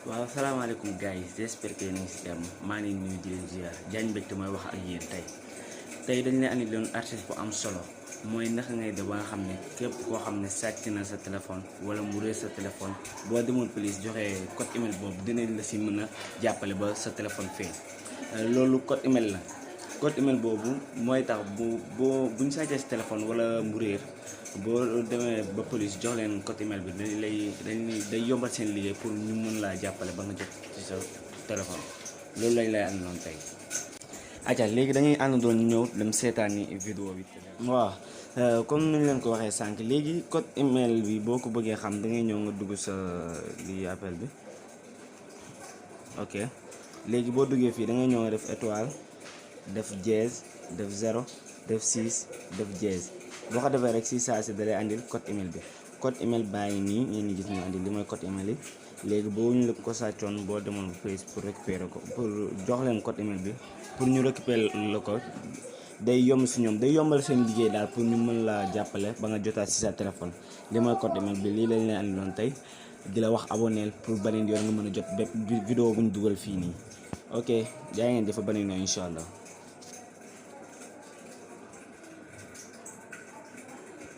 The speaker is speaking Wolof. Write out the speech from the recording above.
waaw salaamaaleykum gars yi j'espère que ni si jàmm maa ngi nuyu di leen ziar Diagne Mbecte mooy wax ak yéen tey dañ leen andi loon article bu am solo mooy naka ngay def ba nga xam ne képp koo xam ne sàcc na sa téléphone wala mu réer sa téléphone boo demoon police joxe code email boobu dinañ la si mën a jàppale ba sa téléphone feeñ loolu code email la. code email boobu mooy tax buñ sàccee sa téléphone wala mu réer boo demee ba police jox leen code email bi day yombal seen liggéey pour ñu mën laa jàppale ba nga jot ci sa téléphone loolu lañ lay ànd noonu tey. aca léegi dañuy àndandoon ñu ñëw dem seetaani vidéo bi. waaw comme ni ñu leen ko waxee sànq léegi code email bi boo ko bëggee xam da ngay ñëw nga dugg sa li appel bi ok léegi boo duggee fii da ngay ñëw nga def étoile def dièse def 0 def 6 def dièse boo ko defee rek si saa si dalay andil code email bi. code email bàyyi nii ngeen di gis ñu andil li mooy code email yi léegi boo ñu la ko sàccoon boo demoon police pour récupérer ko pour jox leen code email bi pour ñu récupérer la ko day yomb si ñoom day yombal seen liggéey daal pour ñu mën laa jàppale ba nga jotaat si sa téléphone. li mooy code email bi lii lañ leen andiloon tey di la wax abonneel pour beneen yoon nga mën a jot bépp vidéo bu ñu dugal fii nii ok jaa ngeen dafa beneen yoon incha allah.